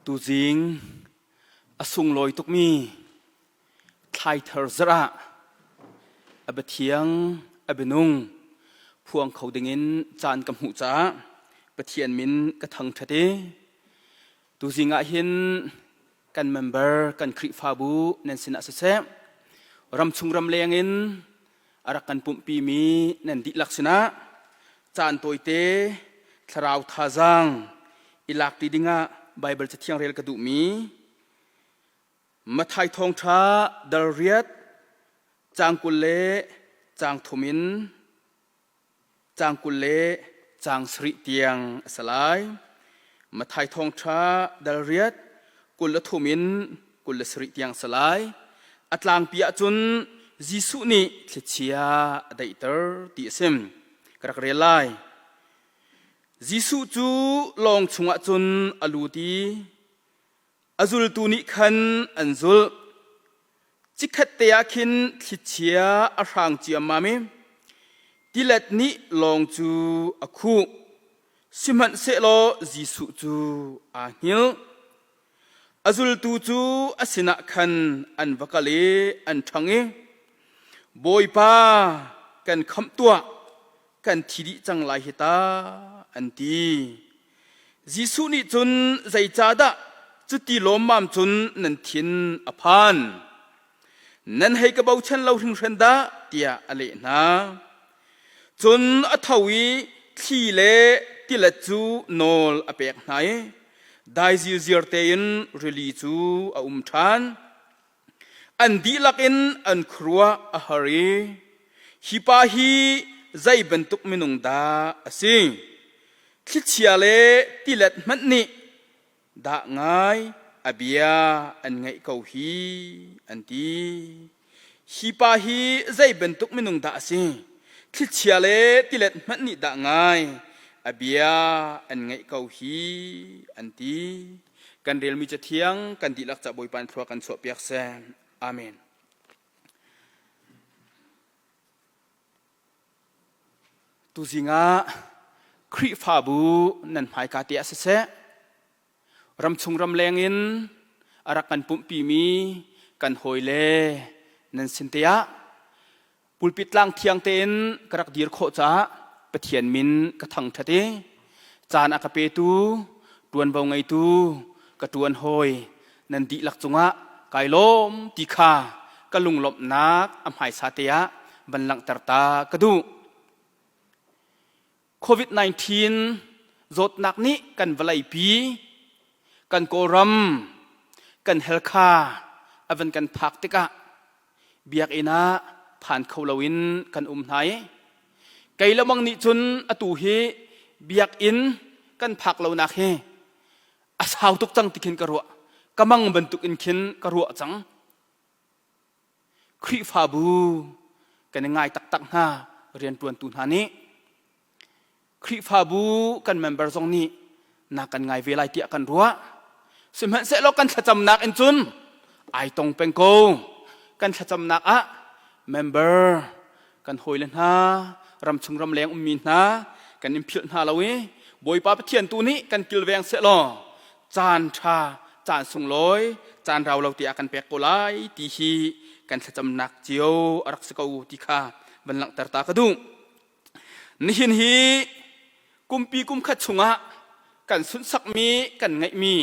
Tuzing a sunglawi tukmi thlaithar zarh ah a biathiang a bianung phuang kho dingin caan ka hmuh caah Pathian min ka thangṭhat i tuzing ah hin kan member kan Khrihfabu nan sinah siseh ramchung ramleng in a rak kan pumhpimi nan dihlak sinah caan tawite thlarau thazaang i lak ti dingah Baibal Cathiang rel ka duhmi Matthai thawngṭha dal riat caang 20 le caang thum in caang 20 le caang sarih tiang a si lai. Matthai thawngṭha dal riat 23 in 27 tiang a si lai. A tlangpi ahcun Jesuh nih thlichia a daihter ti a si. Ka rak rel lai. Jesuh cu lawng chungah cun a lut i A zultu nih khan an zulh. Chikkhat te ah khin thlichia a hrang ciammam i tilet nih lawng cu a khuh. Sihmanhsehlaw Jesuh cu aa hngilh. A zultu cu a sinah khan an va kal i an ṭhang i, Bawipa, kan khamh tuah, kan thi dih cang lai hi ta, an ti. Jesuh nih cun zeicahdah cuti lawmmam cun nan thin a phan? Nan hei ka bochan lo hringhran dah tiah a leh hna. Cun a tho i thli le tilet cu nawl a pek hna i dai zirziar tein rili cu a um ṭhan. An dihlak in an khuaruah a har i hi pa hi zei bantuk minung dah a si? Thlichia le tilet hmanh nih dah ngai a bia an ngaih ko hi an ti. Hi pa hi zei bantuk minung dah a si? Thlichia le tilet hmanh nih dah ngai a bia an ngaih ko hi an ti. Kan relmi cathiang kan dihlak ca Bawipa in thlua kan chuahpiak seh. Amen. Tuzing ah Khrihfabu nan hmaika te ah siseh, ramchung ramleng in a rak kan pumhpimi kan hawile nan sin te ah Pulpit tlang thiang tein ka rak dir khawh caah Pathian min ka thangṭhat i caan a ka petu, ṭuanvo ngeitu ka ṭuan hawi nan dihlak cungah kai lawm ti kha ka lunglawmhnak a hmaisa te ah van langhter ta ka duh. COVID-19 zawtnak nih kan vawleipi, kan Kawlram, kan Helkha a van kan phak tikah biakinn ah phan kho loin kan um hna i kei le mang nih cun atu hi biakinn kan phak lonak hi a sau tuk cang ti khin ka ruah. Ka mang bantuk in khin ka ruah cang. Khrihfabu kan i ngai taktak hna rianṭuantu hna nih Khrihfabu kan member zong nih na kan ngai ve lai tiah kan ruah. Sihmanhsehlaw kan thlacamnak in cun ai tong peng ko. Kan thlacamnak ah member kan hawile hna ramchung ramleng ummi hna kan in philh hna lo i Bawipa Pathian tu nih kan kilveng sehlaw caan ṭha caan sunglawi caan rau lo tiah kan pek ko lai ti hi kan thlacamnak cio a rak si ko ti kha van langhter ta ka duh. Nihin hi kumpi kum khat chungah kan sunhsakmi kan ngeihmi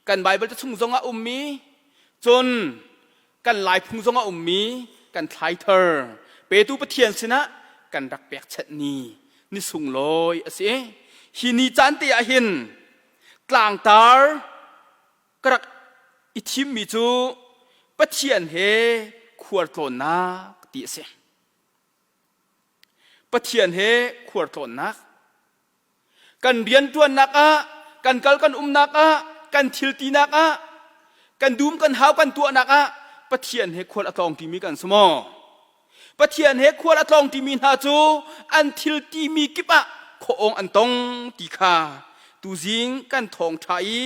kan Baibal ca chung zongah ummi cun kan Laiphung zong a ummi kan thlaithar petu Pathian sinah kan rak pekchanh ni ni sunglawi a si. Hi ni caan te ah hin tlangtar ka rak i thimmi cu Pathian he khualtlawnnak ti a si. Pathian he khualtlawnnak Kan rianṭuannak ah, kan kal kan umnak ah, kan thil tinak ah, kan dum kan hau kan tuahnak ah Pathian he khual a tlawng ṭimi kan si maw? Pathian he khual a tlawng ṭimi hna cu an thil timi kip ah khuaawng an tong ti kha tuzing kan thawngṭha i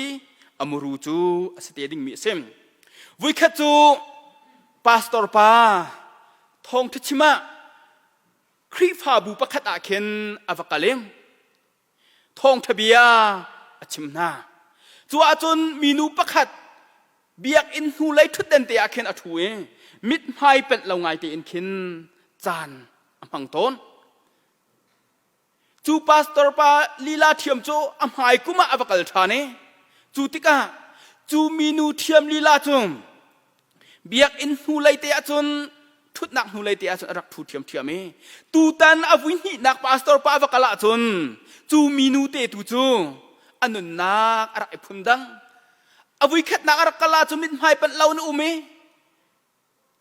a muru cu a si te dingmi a si. Voikhat cu pastor pa thawngṭha chim ah Khrihfabu pakhat ah khin a va kal i thawngṭha bia a chim hna. Cu ahcun minu pakhat biakinn hnulei ṭhutden te ah khin a ṭhu i mithmai penh lo ngai tein khin caan a hmang tawn. Cu pastor pa lila ṭhiam cu a hmai kum ah a va kal ṭhan i cu tikah cu minu ṭhiam lila cu biakinn hnulei te ahcun ṭhutnak hnulei te ahcun a rak ṭhu ṭhiamṭhiam i tutan a vui hnihnak pastor pa a va kal ahcun cu minu te tu cu a nunnak a rak i phundang. A vuikhatnak a rak kal ahcun mithmai panh lo in a um i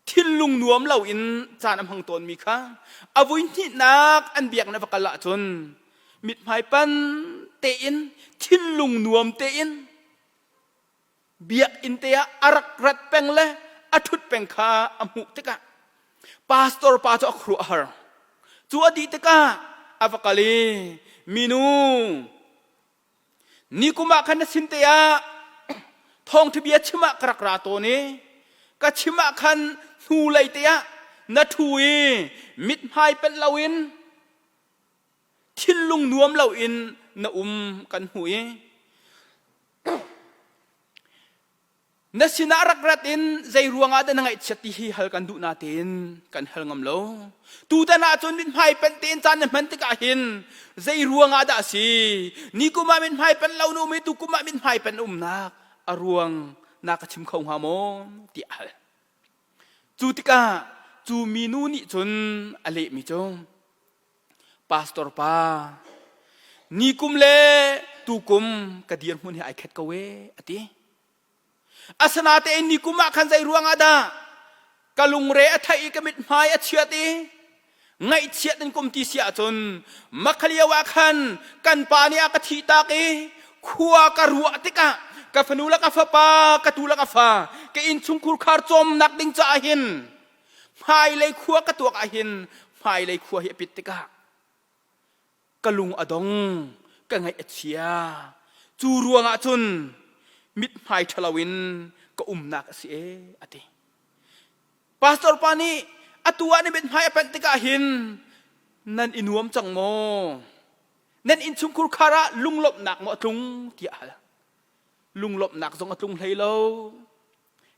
thinlung nuam loin caan a hmang tawnmi kha a vui hnihnak an biakinn a va kal ahcun mithmai pan tein thinlung nuam tein biakinn te ah a rak rat peng le a ṭhut peng kha a hmuh tikah pastor pa cu a khuaruah a har. Cu a dih tikah a va kal i minu Nikum ah khan na sin te ah thawngṭha bia chim ah ka rak ra tawn i ka chim ah khan hnulei te ah na ṭhu i mithmai penh loin thinlung nuam loin na um kan hmuh i Na sinah rak rat in zei ruangah dah na ngaihchiat ti hi hal kan duh natein kan hal ngam lo. Tutan ahcun mithmai panh tein caan na hman tikah hin zei ruangah dah a si? Ni kum ah mithmai panh lo na um i tukum ah mithmai panh umnak a ruang na ka chim kho hnga maw? tiah a hal. Cu tikah cu minu nih cun a lehmi cu Pastor pa, nikum le tukum ka dirhmun hi ai khat ko ee a ti. Asinatein nikum ah khan zei ruangah dah ka lungre a theih i ka mithmai a chiat i ngaihchiat in kum ti si ahcun makhalio ah khan kan pa nih a ka thih tak i khua ka ruah tikah ka fanu le ka fapa ka tu le ka fa ka innchungkhur khar cawmnak ding caah hin hmailei khua ka tuak ah hin hmailei khua hi a pit tikah ka lung a dong ka ngaih a chia. Cu ruangah cun mithmai ṭhalo in ka umnak a si e a ti. Pastor pa nih atu ah na mithmai a panh tikah hin nan i nuam cang maw? Nan innchungkhur khar ah lunglawmhnak maw a tlung? tiah a hal. Lunglawmhnak zong a tlung hlei lo.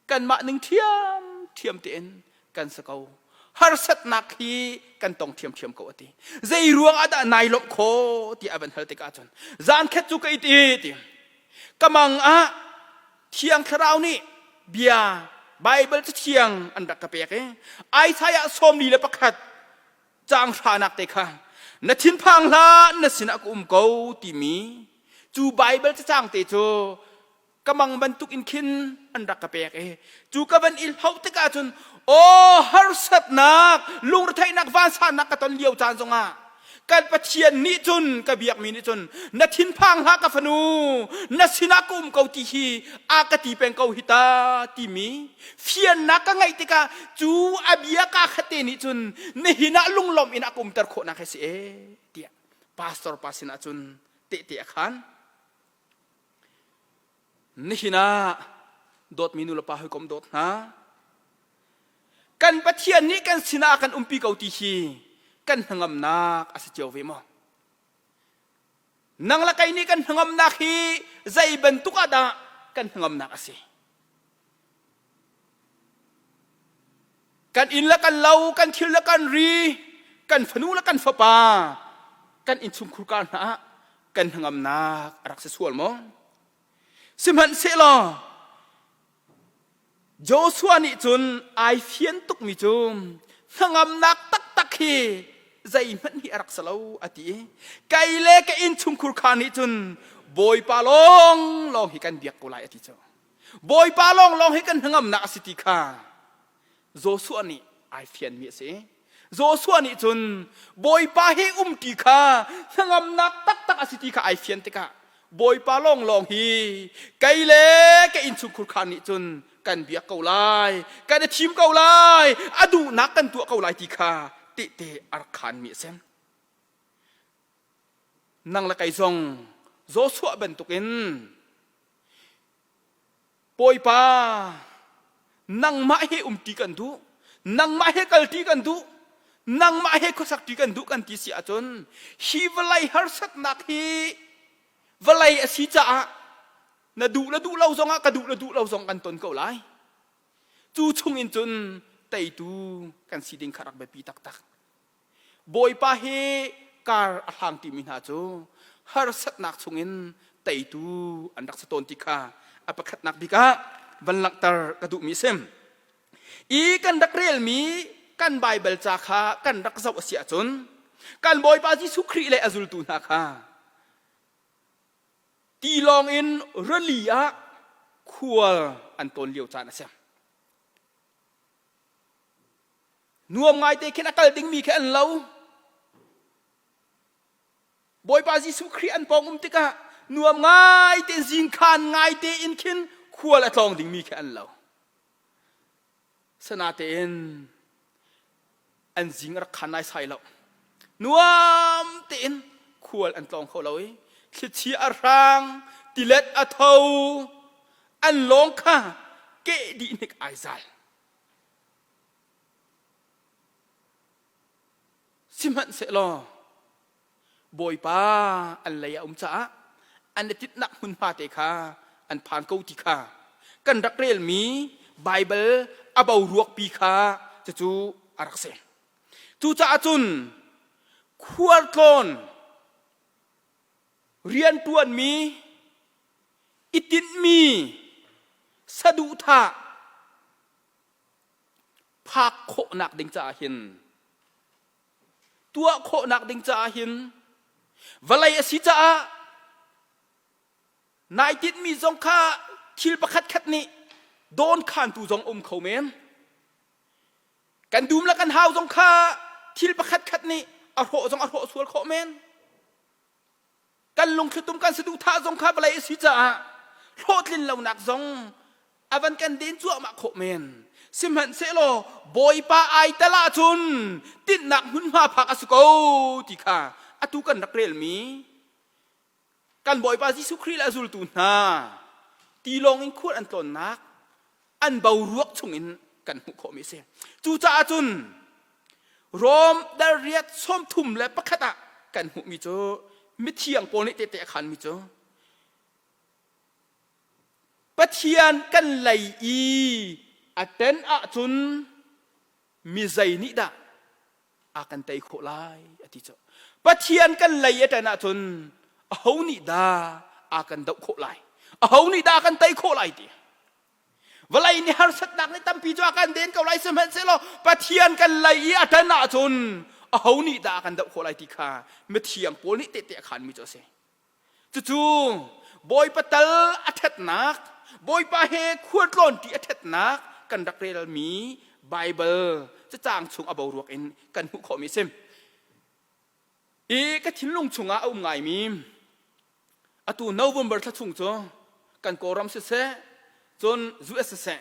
Kanmah ning ṭhiamṭhiam tein kan si ko. Harsatnak hi kan tong ṭhiamṭhiam ko a ti. Zei ruang ah dah nai lawmh khawh tiah a van hal tikah cun zan khat cu ka it i ti. Ka mang ah Thiang Thlarau nih bia Baibal cathiang an rak ka pek i Isaiah 41 caang hranak te kha na thinphang hlah na sinah ka um ko timi cu Baibal cacang te cu ka mang bantuk in khin an rak ka pek i cu ka van i hloh tikah cun aw harsatnak lungretheihnak vansannak ka ton lio caan zongah kan Pathian nih cun ka biakmi nih cun na thinphang hlah ka fanu na sinah ka um ko ti hi a ka ti peng ko hi ta timi fiannak ka ngeih tikah cu a bia ka khat te nih cun nihin ah lunglawm in a ka umter khawhnak hi si e tiah pastor pa sinah cun tehte a khan. Nihin ah dawtmi nulepa hawikom dawt hna, kan Pathian nih kan sinah a kan umpi ko ti hi kan hnangamnak a si cio ve maw? Nang le kei nih kan hnangamnak hi zei bantuk ah dah kan hnangamnak a si? Kan inn le kan lo, kan thil le kan ri, kan fanu le kan fapa, kan innchungkhur kar hna ah kan hnangamnak a rak si sual maw? Sihmanhsehlaw Joshua nih cun ai fian tukmi cu hnangamnak taktak hi zeihmanh hi a rak si lo a ti i kei le ka innchungkhur kha nih cun Bawipa lawng lawng hi kan biak ko lai a ti cu. Bawipa lawnglawng hi kan hnangamnak a si ti kha Joshua nih ai fianmi a si. Joshua nih cun Bawipa hi umṭi kha hnangamnak taktak a si ti kha ai fian tikah Bawipa lawnglawng hi kei le ka innchungkhur kha nih cun kan biak ko lai, kan i thim ko lai, a duhnak kan tuah ko lai ti kha tehte a rak khaanmi a si. Nang le kei zong Joshua bantukin Bawipa, nangmah he umṭi kan duh, nangmah he kalṭi kan duh, nangmah he khuasakṭi kan duh kan ti si ahcun hi vawlei harsatnak hi vawlei a si caah. Na duh le duh lo zongah ka duh le duh lo zong kan ton ko lai. Cu chungin cun teitu kan si ding kha rak biapi taktak. Bawipa hi kar a hlang timi hna cu harsatnak chungin teitu an rak si tawn ti kha a pakhatnak bik ah van langhter ka duhmi a si. I kan rak relmi kan Baibal ca kha kan rak zoh a si ahcun kan Bawipa Jesuh Khrih le a zultu hna kha tilawng in rili ah khual an tawn lio caan a si. Nuam ngaite khin a kal dingmi khi an lo. Bawipa Jesuh Khrih an pawng um tikah nuam ngai tein zingkhan ngai tein khin khual a tlawng dingmi khi an lo. Sanatein an zing a rak khan naisai lo. Nuam tein khual an tlawng kho lo i thlichia a hrang, tilet a tho, an lawng kha keh dih hnik ai zal. Sihmanhsehlaw Bawipa an lei a um caah an i tinhnak hmunhma te kha an phan ko ti kha kan rak relmi Baibal a boruakpi kha cucu a rak si. Cucaah cun khualtlawn rianṭuanmi i tinhmi saduhthah phak khawhnak ding caah hin tuah khawhnak ding caah hin vawlei a si caah nai tinhmi zong kha thil pakhat khat nih dawnkhantu zong um kho men kan dum le kan hau zong kha thil pakhat khat nih a hrawh zong a hrawh sual khawh men Kan lungthlitum kan saduhthah zong kha vawlei a si caah hlawhtlin lonak zong a van kan den cuahmah khawh men. Sihmanhsehlaw Bawipa ai tel ahcun tinhnak hmunhma phak a si ko ti kha atu kan rak relmi kan Bawipa Jesuh Khrih le a zultu hna tilawng in khual an tlawnnak an boruak chungin kan hmuh khawhmi a si. Cucaah cun Rom dal riat 31 ah kan hmuhmi cu mithiang Paul nih tehte a khanmi cu Pathian kan lei i a ten ahcun mi zei nih dah a kan tei khawh lai a ti cu. Pathian kan lei a ṭan ahcun aho nih dah a kan doh khawh lai? Aho nih dah a kan tei khawh lai ti? Vawlei nih harsatnak nih tampi cu a kan den ko lai sihmanhsehlaw Pathian kan lei i a ṭan ahcun aho nih dah a kan doh khawh lai ti kha mithiang Paul nih tehte a khanmi cu a si. Cucu Bawipa tal a ṭhatnak, Bawipa he khualtlawn ṭi a ṭhatnak kan rak relmi Baibal cacang chung a boruak in kan hmuh khawhmi a si. I ka thinlung chungah a um ngaimi atu November thla chung cu kan Kawlram siseh, cun US siseh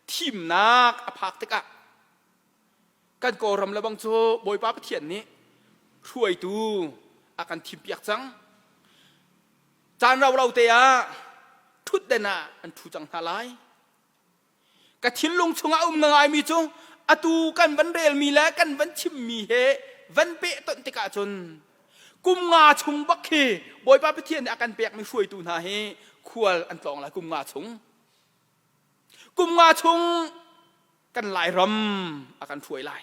thimnak a phak tikah Kan Kawlram le bang cu Bawipa Pathian nih hruaitu a kan thimpiak cang. Caan rau lo te ah ṭhutden ah an ṭhu cang hna lai. Ka thinlung chungah a um ngaimi cu atu kan van relmi le kan van chimmi he van pehtonh tikah cun kum nga chung bak khi Bawipa Pathian nih a kan pekmi hruaitu hna hi khual an tlawng lai kum nga chung. Kum nga chung kan Lairam a kan hruai lai.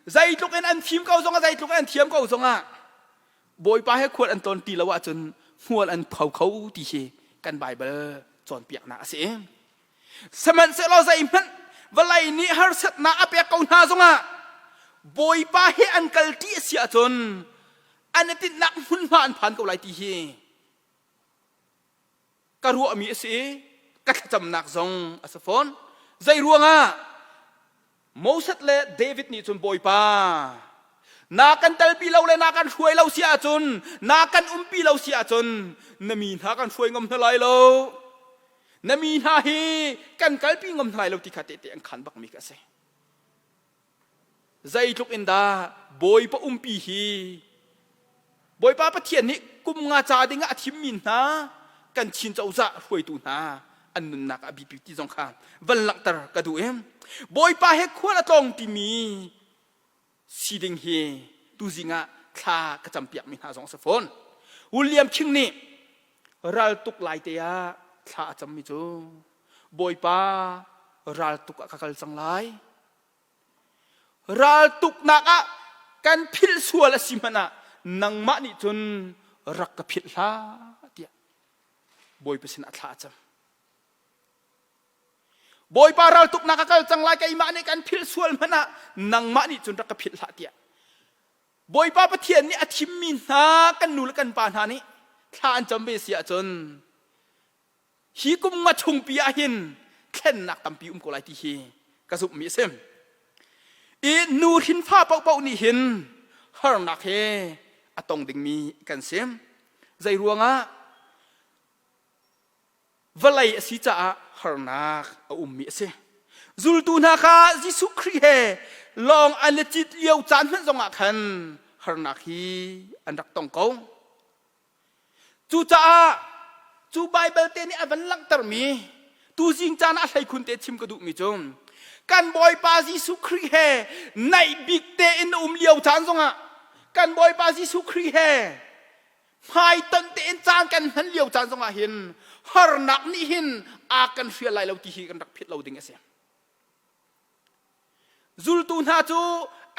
Zeitluk in an fim ko zongah zeitluk in an thiam ko zongah Bawipa he khual an tlawn ti lo ahcun hmual an pho kho ti hi kan Baibal cawnpiaknak a si. Sihmanhsehlaw zeihmanh vawlei nih harsatnak a pek ko hna zongah Bawipa he an kal ṭi a si ahcun an i tinhnak hmunhma an phan ko lai ti hi ka ruahmi a si i ka thlacamnak zong a si fawn. Zei ruangah Moses le David nih cun Bawipa na kan telpi lo le na kan hruai lo si ahcun na kan umpi lo si ahcun na mi hna kan hruai ngam hna lai lo na mi hna hi kan kalpi ngam hna lai lo ti kha tehte an khan bakmi ka si. Zeitluk in dah Bawipa umpi hi Bawipa Pathian nih kum nga ca dingah a thimmi hna kan Chin cozah hruaitu hna an nunnak a biapi ti zong kha van langhter ka duh i Bawipa he khual a tlawng timi si ding hi tuzing ah thla ka campiakmi hna zong a si fawn. William King nih. Raltuk lai te ah thla a cammi cu Bawipa raltuk ah ka kal cang lai. Raltuknak ah kan philh sual a si hmanh ah nangmah nih cun rak ka philh hlah tiah Bawipa sinah thla a cam. Bawipa raltuknak a kal cang lai keimah nih kan philh sual hmanh ah nangmah nih cun rak ka philh hlah tiah Bawipa Pathian nih a thimmi hna kan nu le kan pa hna nih thla an cam ve si ahcun hi kum nga chungpi ah hin thlennak tampi um ko lai ti hi ka zumhmi a si. I nu hrinfa paohpaoh nih hin harnak he a tong dingmi kan si. Zei ruangah vawlei a si caah harnak a ummi a si. Zultu hna kha Jesuh Khrih he lawng an i cit lio caan hmanh zongah khan harnak hi an rak tong ko. Cucaah cu Baibal te nih a van langhtermi tuzing caan ah hleikhun te chim ka duhmi cu kan Bawipa Jesuh Khrih he naih bik tein um lio caan zongah kan Bawipa Jesuh Khrih he hmaitonh tein caan kan hman lio caan zongah hin harnak nih hin a kan hrial lai lo ti hi kan rak philh lo ding a si. Zultu hna cu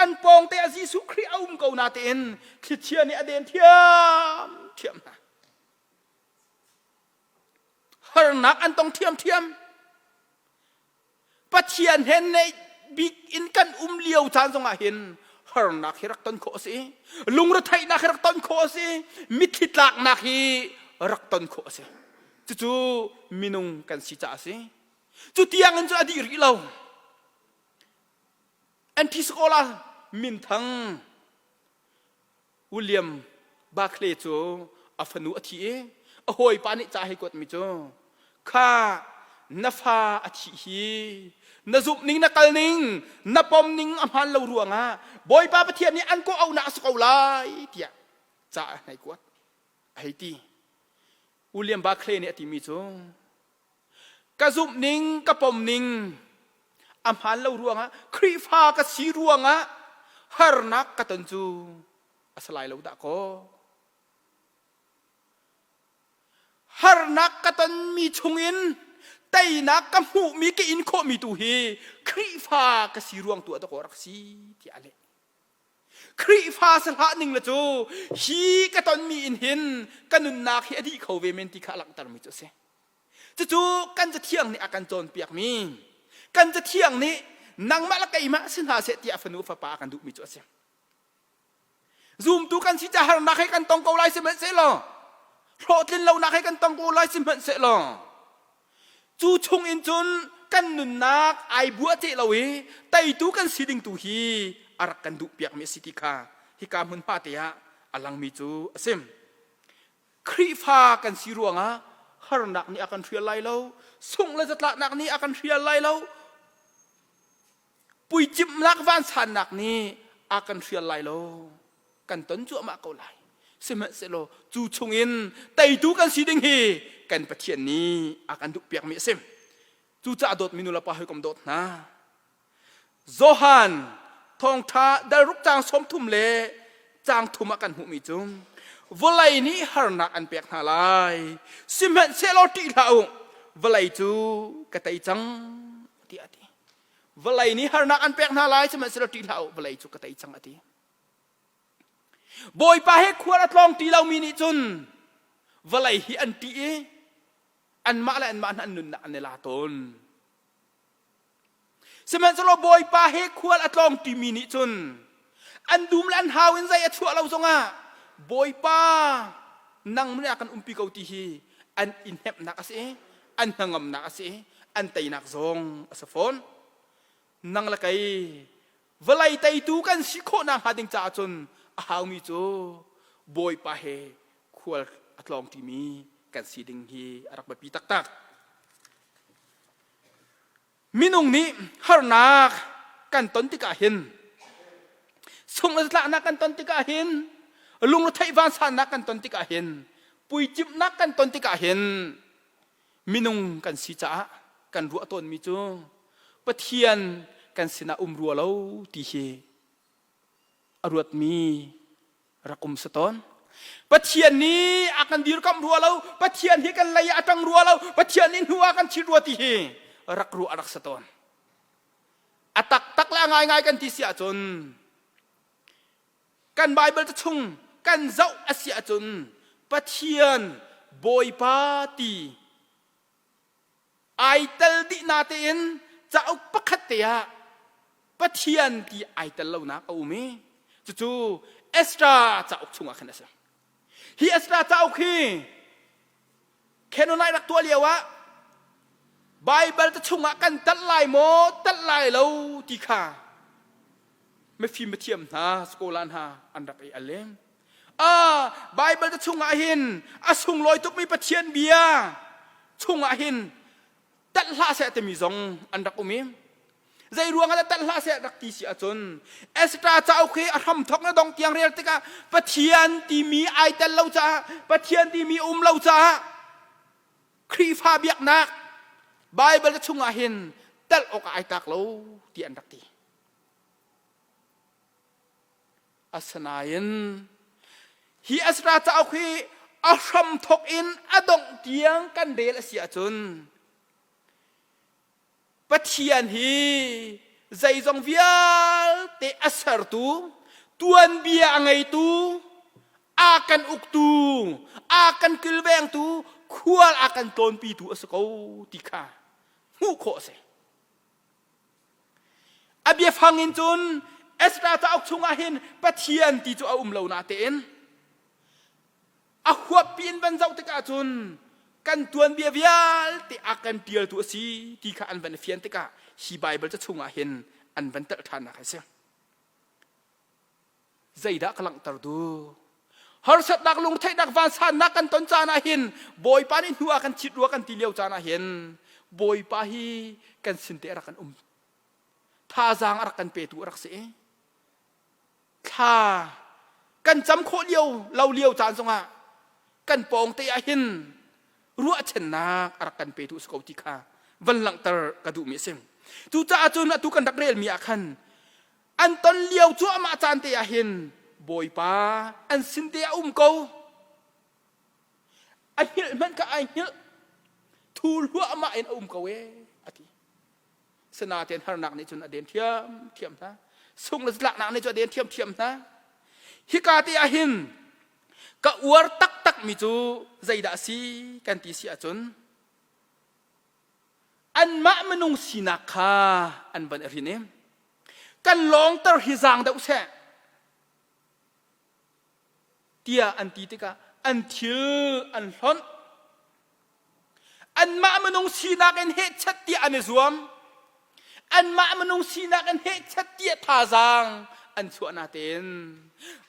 an pawngte ah Jesuh Khrih a um ko natein thlichia nih a den ṭhiamṭhiam hna. Harnak an tong ṭhiamṭhiam. Pathian he neih bik in kan um lio caan zongah hin harnak hi rak ton khawh a si. Lungretheihnak hi rak ton khawh a si. Mitthli tlaknak hi rak ton khawh a si. Cucu minung kan si caah a si. Cu tiang in cu a dih rih lo. Anti-scholar minthang William Barclay cu a fanu a thi i a hawipa nih ca hei kuatmi cu kha na fa a thih hi na zumh ning na kal ning na pom ning a hmaan lo ruangah Bawipa Pathian nih an kawh auhnak a si ko lai tiah ca a hei kuat a hei ti. William Barclay nih a timi cu Ka zumhning, ka pomning a hmaan lo ruangah Khrihfa ka si ruangah harnak ka ton cu a si lai lo dah kaw. Harnak ka tonmi chungin teinak ka hmuhmi ka in khawhmi tu hi Khrihfa ka si ruang tu ah dakaw rak si tiah a leh. Khrihfa si hlah ning le cu hi ka tonmi in hin ka nunnak hi a dih kho ve men ti kha a langhtermi cu a si. Cucu kan Cathiang nih a kan cawnpiakmi, kan Cathiang nih nangmah le keimah si hna seh tiah fanu fapa a kan duhmi cu a si. Zumtu kan si ca harnak he kan tong ko lai sihmanhsehlaw hlawhtlin lonak he kan tong ko lai sihmanhsehlaw cu chung in cun kan nunnak ai buah ceh lo i teitu kan si ding tu hi a rak kan duh piakmi a si ti kha hika hmunhma te ah a langmi cu a si. Khrihfa kan si ruangah harnak nih a kan hrial lai lo, sungh le zatlaknak nih a kan hrial lai lo, puicimhnak vansannak nih a kan hrial lai lo, kan ton cuahmah ko lai. Sihmanhsehlaw cu chungin teitu kan si ding hi kan Pathian nih a kan duhpiakmi a si. Cucaah dawtmi nulepa hawikom dawt hna, Johan thawngṭha dalruk caang 30 le caang thum ah kan hmuhmi cu vawlei nih harnak an pek hna lai sihmanhsehlaw ṭih hlah u vawlei cu ka tei cang tiah a ti vawlei nih harnak an pek hna lai sihmanhsehlaw ṭih hlah u vawlei cu ka tei cang a ti Bawipa he khual a tlawng ti lomi nih cun vawlei hi an ṭih i anmah le anmah an nunnak an i la tawn Sihmanhsehlaw Bawipa he khual a tlawng ṭimi nih cun an dum le an hau in zei a chuah lo zongah Bawipa nang nih a kan umpi ko ti hi an i hnemhnak a si i an hnangamnak a si i an teinak zong a si fawn. Nang le kei vawlei teitu kan si khawh nakhnga ding caah cun a haumi cu Bawipa he khual a tlawng ṭimi kan si ding hi a rak biapi taktak. Minung nih harnak kan ton tikah hin sungh le tlaknak kan ton tikah hin lungretheih vansannak kan ton tikah hin puicimhnak kan ton tikah hin minung kan si caah kan ruah tawnmi cu Pathian kan sinah um rua lo ti hi a ruatmi rak um si tawn. Pathian nih a kan dirkamh rua lo, Pathian hi kan lei ah a ṭang rua lo, Pathian nih hnu ah kan chit rua ti hi rak ruah a rak si tawn. A taktak le a ngaingai kan ti si ahcun kan Baibal ca chung kan zoh a si ahcun Pathian Bawipa ti ai tel dih natein cauk pakhat te ah Pathian ti ai tel lonak a um i cucu Ezra cauk chungah khan a si. Hi Ezra cauk hi Canaanite rak tuah lio ah Baibal ca chungah kan telh lai maw telh lai lo ti kha mifim mithiam hna scholar hna an rak i al i Ah, Baibal ca chungah hin a sunglawi tukmi Pathian bia chungah hin telh hlah seh timi zong an rak um i zei ruang ah telh hlah seh rak ti si ahcun Esther cauk hi a hramthok na dong tiang rel tikah Pathian timi ai tel lo caah Pathian timi um lo caah Khrihfa biaknak Baibal ca chungah hin telh awk ah ai tlak lo ti an rak ti. Asinain hi Ezra cauk hi a hramthawk in a dongh tiang kan rel a si ahcun Pathian hi zeizong vialte a sertu, tuanbia a ngeitu, a kan uktu, a kan kilvengtu, khual a kan tlawnpitu a si ko ti kha hmuh khawh a si. A biafang in cun Ezra cauk chungah hin Pathian ti cu a um lo natein a huappi in van zoh tikah cun kan tuanbia vialte a kan ṭialtu a si ti kha an van i fian tikah hi Baibal ca chungah hin an van telh ṭhannak a si. Zeidah ka langhter duh? Harsatnak lungtheihnak vansannak kan ton caan ah hin Bawipa nih hnu ah kan chit rua kan ti lio caan ah hin Bawipa hi kan sin te a rak kan um. Thazaang a rak kan petu a rak si. Thla kan cam khawh lio lo lio caan zongah kan pawng te ah hin ruahchannak a rak kan petu a si ko ti kha van langhter ka duhmi a si. Cucaah cun atu kan rak relmi ah khan An ton lio cuahmah caan te ah hin Bawipa an sin te ah um ko. A hngilh hmanh kha ai hngilh. Thu hluahmah in a um ko ee a ti. Sinain harnak nih cun a den ṭhiamṭhiam hna. Sung le tlaknak nih cun a den ṭhiamṭhiam hna. Hika te ah hin ka uar taktakmi cu zeidah a si kan ti si ahcun anmah minung sinak kha an van i rin i kan lawngter hi zaang deuh seh tiah an ti tikah an thil an hlonh anmah minung sinak in hehchet tiah an i zuam anmah minung sinak in hehchet tiah thazaang an chuah natein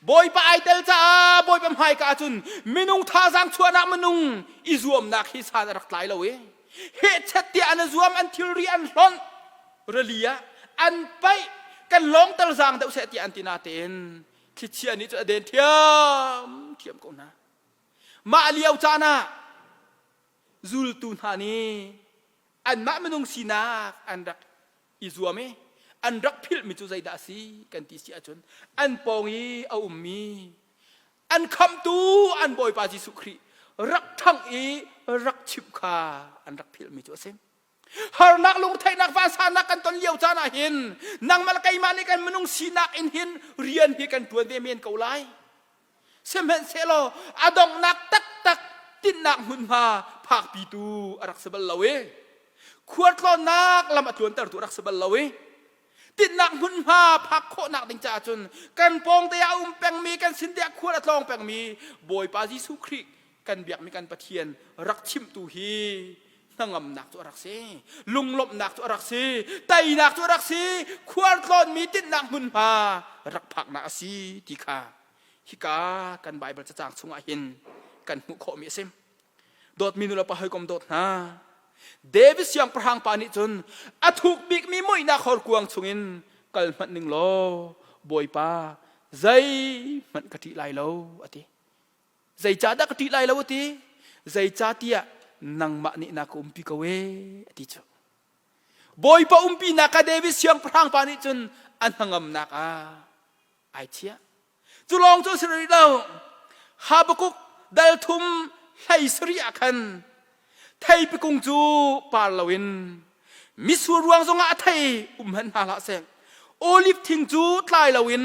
Bawipa ai tel caah Bawipa hmaika ahcun minung thazaang chuahnak minung i zuamnak hi san a rak tlai lo i hehchet tiah an i zuam an thilri an hlonh rili ah an paih kan lawngter zaang deuh seh tiah an ti natein thlichia nih cun a den thiam thiam ko hna mah lio caan ah zultu hna nih anmah minung sinak an rak i zuam i an rak philhmi cu zeidah a si kan ti si ahcun an pawng i a ummi an khamhtu an Bawipa Jesuh Khrih rak ṭhangh i rak chimh kha an rak philhmi cu a si. Harnak lungtheihnak vansannak kan ton lio caan ah hin nangmah le keimah nih kan minung sinak in hin rian hi kan ṭuan ve men ko lai. Sihmanhsehlaw a donghnak taktak tinhnak hmunhma phakpitu a rak si bal lo i khualtlawnnak lam a tluantertu a rak si bal lo i tinhnak hmunhma phak khawhnak ding caah cun kan pawngte ah a um pengmi kan sin te ah khual a tlawng pengmi Bawipa Jesuh Khrih kan biakmi kan Pathian rak chimhtu hi hnangamnak cu a rak si lunglawmhnak cu a rak si teinak cu a rak si khualtlawnmi tinhnak hmunhma rak phaknak a si ti kha hika kan Baibal cacang chungah hin kan hmuh khawhmi a si Dawtmi nulepa hawikom dawt hna, David siangpahrang pa nih cun a thuk bikmi muihnak horkuang chungin kal hmanh ning law Bawipa zeihmanh ka ṭih lai lo a ti. Zeicahdah ka ṭih lai lo a ti? Zeicahtiah nangmah nih na ka umpi ko ee a ti cu. Bawipa umpinak kha David siangpahrang pa nih cun a hnangamnak ah ai chiah. Cu lawng cu a si rih lo. Habakkuk dal thum hlei sarih ah khan theipi kung cu par loin mitsur ruang zongah a thei um hmanh hna hlah seh oliv thing cu tlai loin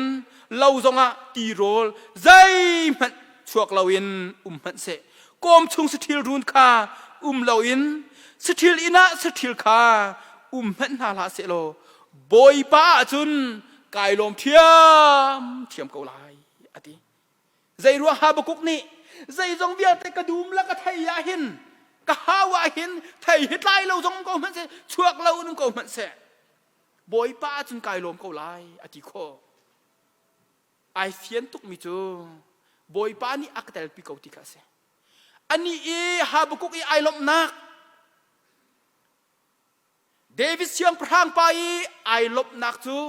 lo zongah tirawl zeihmanh chuak loin um hmanh seh kawm chung saṭhil run kha um loin saṭhil inn ah saṭhil kha um hmanh hna hlah seh law Bawipa ahcun kai lawm ṭhiamṭhiam ko lai a ti. Zeiruang Habakkuk nih zeizong vialte ka dum la ka thei ah hin ka hau ah hin thei hi tlai lo zong ko hmanh seh chuak lo in ko hmanh seh Bawipa ahcun kai lawm ko lai a ti khawh. Ai fian tukmi cu Bawipa nih a ka telpi ko ti kha a si. Anih i Habakkuk i ai lawmhnak David siangpahrang pa i ai lawmhnak cu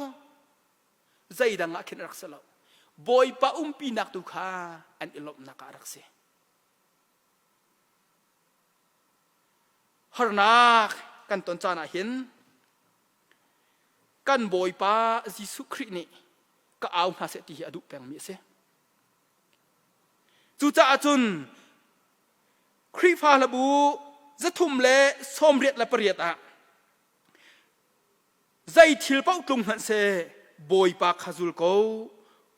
zeidang ah khin a rak si lo. Bawipa umpinak tu kha an i lawmhnak ah a rak si. Harnak kan ton caan ah hin kan Bawipa Jesuh Khrih nih ka au hna seh ti hi a duh pengmi a si. Cucaah cun Khrihfa hlabu 388 ah zei thil paoh tlung hmanh seh Bawipa kha zul ko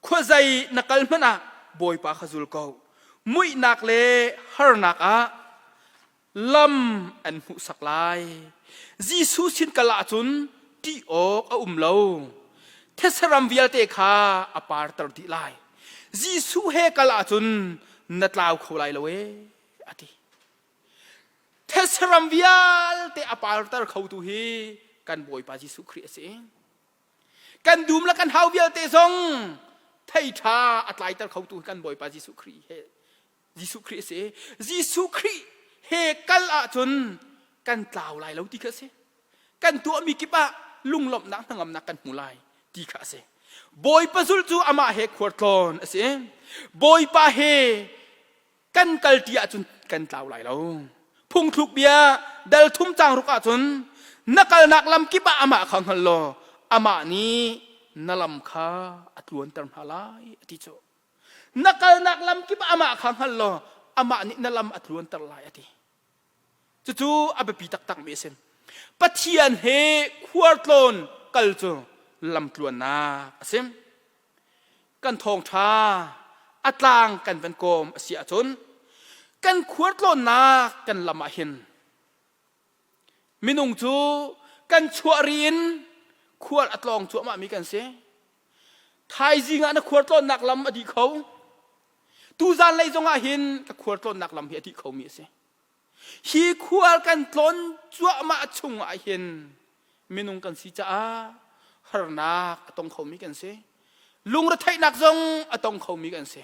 khuazei na kal hmanh ah Bawipa kha zul ko muihnak le harnak ah lam an hmuhsak lai Jesuh sin kal ahcun ṭih awk a um lo thesaram vialte kha a parter dih lai Jesuh he kal ahcun na tlau kho lai lo ee a ti Thetseram vialte a parter khotu hi kan Bawipa Jesuh Khrih a si. Kan dum le kan hau vialte zong thei ṭha a tlaiter khotu hi kan Bawipa Jesuh Khrih he Jesuh Khrih a si. Jesuh Khrih he kal ahcun kan tlau lai lo ti kha a si. Kan tuahmi kip ah lunglawmhnak hnangamnak kan hmu lai ti kha a si. Bawipa zulh cu amah he khuartlawn a si. Bawipa he kan kal ṭi ahcun kan tlau lai lo. Phungthluk bia dal thum cang ruk ahcun na kalnak lam kip ah amah kha hngal law amah nih na lam kha a tluanter hna lai a ti cu. Na kalnak lam kip ah amah kha hngal law amah nih na lam a tluanter lai a ti. Cucu a biapi taktakmi a si. Pathian he khualtlawn kal cu lamtluannak a si. Kan thawngṭha a tlang kan van kawm a si ahcun kan khualtlawnnak kan lam ah hin minung cu kan chuah ri in khual a tlawng cuahmahmi kan si. Thaizing ah na khualtlawnnak lam a dih kho. Tuzan lei zongah hin ka khualtlawnnak lam hi a dih khomi a si. Hi khual kan tlawn cuahmah chung ah hin minung kan si caah harnak a tong khomi kan si. Lungretheihnak zong a tong khomi kan si.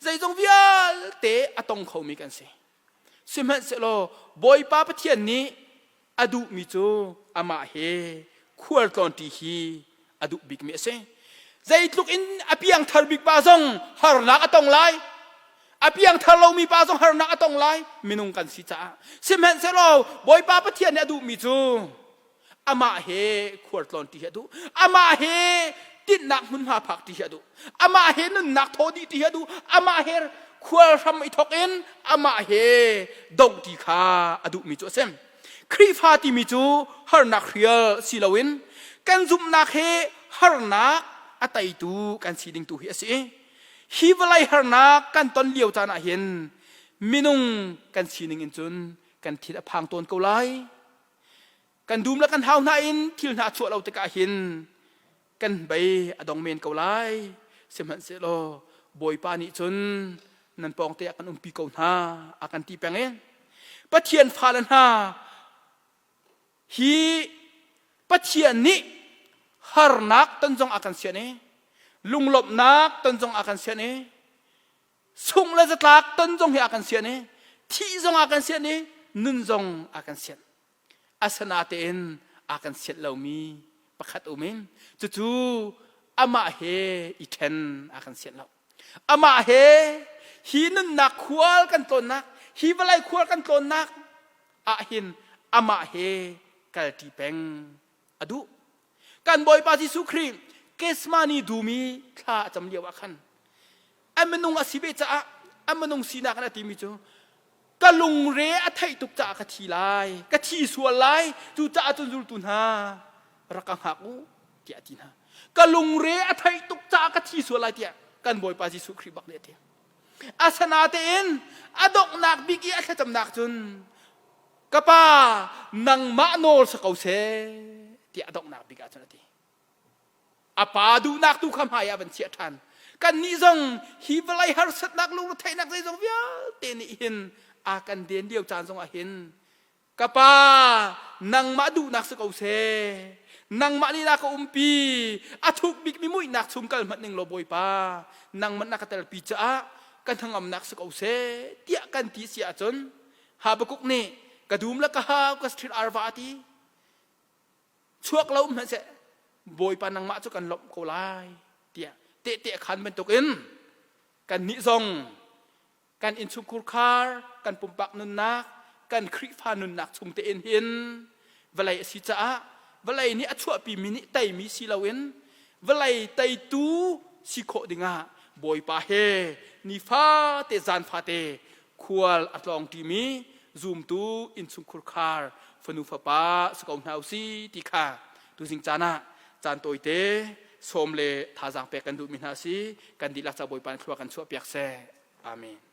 Zeizong vialte a tong khomi kan si. Sihmanhsehlaw Bawipa Pathian nih a duhmi cu amah he khualtlawnṭi hi a duh bikmi a si. Zeitluk in a piangthar bik pa zong harnak a tong lai. A piangthar lomi pa zong harnak a tong lai. Minung kan si caah. Sihmanhsehlaw Bawipa Pathian nih a duhmi cu amah he khualtlawnṭi hi a duh. Amah he tinhnak hmunhma phak ṭi hi a duh. Amah he nunnak thaw dih ṭi hi a duh. Amah he khual hram i thawk in amah he dongh ṭi kha a duhmi cu a si. Khrihfa timi cu harnak hrial si loin kan zumhnak he harnak a teitu kan si ding tu hi a si. Hi vawlei harnak kan ton lio caan ah hin minung kan sining in cun kan thin a phang tawn ko lai. Kan dum le kan hau hna in thil hna chuah lo tikah hin kan bei a dong men ko lai. Sihmanhsehlaw Bawipa nih cun nan pawngte ah kan umpi ko hna a kan ti peng i Pathian fale hna hi Pathian nih harnak ton zong a kan sian i lunglawmhnak ton zong a kan sian i sungh le zatlak ton zong hi a kan sian i thih zong a kan sian i nun zong a kan sian. Asinatein a kan sianh lomi pakhat um in cucu amah he i ṭhen a kan sianh lo. Amah he hi nunnak khual kan tlawnnak, hi vawlei khual kan tlawnnak ah hin amah he kalṭi peng a duh. Kan Bawipa Jesuh Khrih Gethsemane dum i thla a cam lio ah khan a minung a si ve caah A minung sinak in a timi cu ka lungre a theih tuk caah ka thi lai, ka thi sual lai, cucaah cun zultu hna rak ka hngak u tiah a ti hna. Ka lungre a theih tuk caah ka thi sual lai tiah kan Bawipa Jesuh Khrih bak nih a ti. Asinatein a donghnak bik i a thlacamnak cun ka pa nangmah nawl si ko seh tiah a donghnak bik ah cun a ti. A pa duhnak tu kha hmai ah van chiah ṭhan. Kannih zong hi vawlei harsatnak lungretheihnak zeizong vialte nih hin a kan den lio caan zong ah hin ka pa nangmah duhnak si ko seh nangmah nih na ka umpi a thuk bikmi muihnak chung kal hmanh ning law Bawipa nangmah na ka telpi caah ka hnangamnak si ko seh tiah kan ti si ahcun Habakkuk nih ka dum le ka hau ka street arva a ti chuak lo hmanhseh Bawipa nangmah cu kan lawmh ko lai tiah tehte a khan bantukin kannih zong kan innchungkhur khar kan pumpak nunnak kan Khrihfa nunnak chung tein hin vawlei a si caah vawlei nih a chuahpimi nih teimi si loin vawlei teitu si khawh dingah Bawipa he nifate zan fate khual a tlawng ṭimi zumtu innchungkhur khar fanu fapa si ko hna usih ti kha tuzing caan ah caan tawite sawm le thazaang pek kan duhmi hna si. Kan dihlak ca Bawipa nih thlua kan chuah piak seh. Amen.